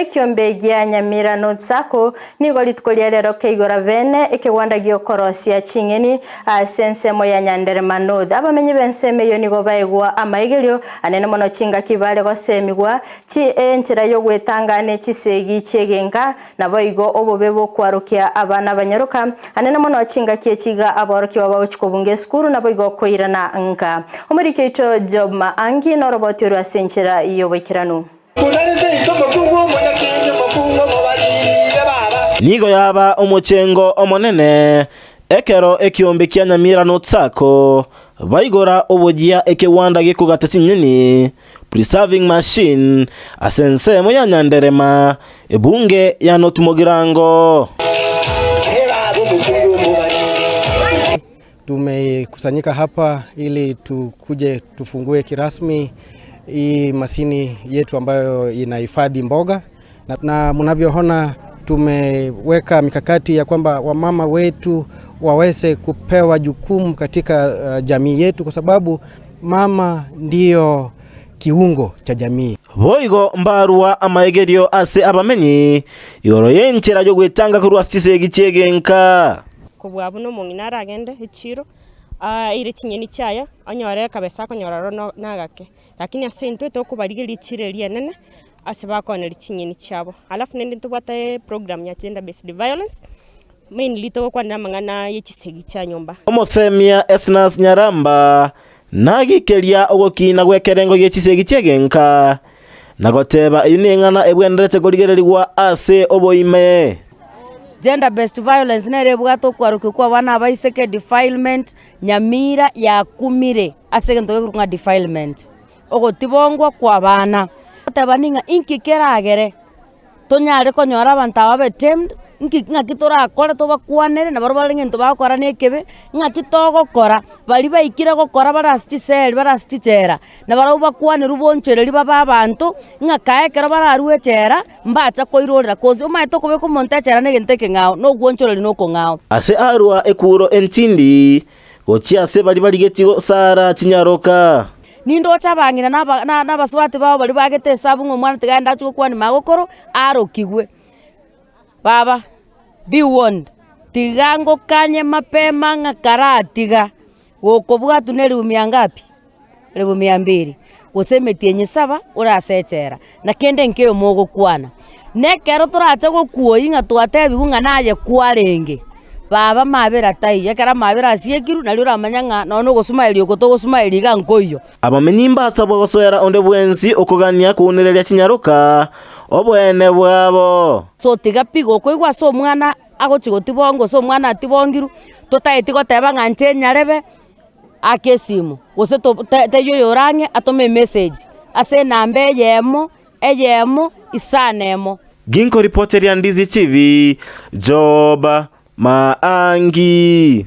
Ekiombe gia Nyamira North Sacco nigo rituko ria rero keigora bene ekegwanda gi'okorosia ching'eni ase ensemo ya Nyanderema North. Abamenyi b'ensemo eyio nigo baegwa amaigerio anene mono chingaki bare gosemigwa chi enchera y'ogwetanga ne chisegi chi'egenka Naboigo obobe bw'okwarokia abana abanyaroka, anene mono chingaki echi iga aborokigwa bagochia kobunga esukuru naboigo koirana nka. Omoriki oito Job Maangi noroboti orwe ase enchera y'oboikeranu. Nigo yaba omochengo omonene ekero ekiombe kia Nyamira North Sacco baigora oboyia ekegwanda gekogata chinyeni Preserving machine, ase ensemo ya Nyanderema, ebunge ya North Mugirango. Tumekusanyika hapa ili tukuje tufungue kirasmi hii masini yetu ambayo inahifadhi mboga na, na mnavyoona tumeweka mikakati ya kwamba wamama wetu waweze kupewa jukumu katika uh, jamii yetu kwa sababu mama ndiyo kiungo cha jamii. Boigo mbarua amaegerio ase abamenyi igoro y'enchera y'ogwetanga korwa ase chisegi chi'egenka. Kobua buna omong'ina aragende echiro, aire chinyeni chiaye, onyore ekabesa akonyora ororo nagake. Lakini ase intwe tokobarigeria echiro eria enene, ase bakooneria chinyeni chiabo. Alafu naende ntobwate eprogram ya gender based violence, mainly togokwanera amang'ana ye chisegi chia nyomba. Omosemia Esnas Nyaramba nagikeria ogokiina gw'ekerengo gie chisegi chi'egenka, na goteba eyio neng'ana ebwenerete korigererigwa ase oboime. Gender based violence nere ebwate okwarokigwa kwa abana abaiseke, defilement, nyamira yakumire ase egento gekorokwa ng'a defilement, ogotibongwa kwa abana. Goteba ning'a inki keragere tonyare konyora abanto aba babe tamed, nki ng'aki torakore tobakwanere na barobwo barore ng'a bagokora na ekebe, ng'aki togokora baria baikire gokora bare ase chiseri bare ase chichera, na barobwo bakwanerwe bonchereri babe abanto, ng'a kae ekero bararue echela, mbacha koirorera gose omanyete okobeka omonto echela na egento ekeng'ao, na ogwonchoreria na okong'ao. Ase arua ekuro entindi, gochia ase baria barigetie gosara chinyaroka. Nindoche abang'ina na aba na abasubati babo baria bagete esabu ng'a omwana tiga aende achie gokwania magokoro, arokigwe. Baba, be warned, tiga ngokanye mapema ng'a karatiga, gokobwatwa na elifu mia ngapi? Elifu mia mbili, gose emetienyi saba ore ase echela, na kende nkeiyo mogokwana. Na ekero torache gokuoyia ng'a twatebigwe ng'a naye kwarenge, baba mabera taiyo, ekero amabera asiekirwe nario oramanye ng'a nonye na ogosumaeria oko togosumaeria iga nkoiyo. Abamenyi mbasabwa gosoera onde bwensi okogania kounereria chinyaroka oboene bwabo. So tiga pi gokoigwa ase omwana agochia gotibongwa gose omwana atibongirwe, totaeti goteba ng'a inche nyarebe, ake esimu, gose to teiyo oyore ang'e atome emessage ase enamba eyemo, eyemo, isano emo. Ginkoripoteria Ndizi TV, Job Maangi.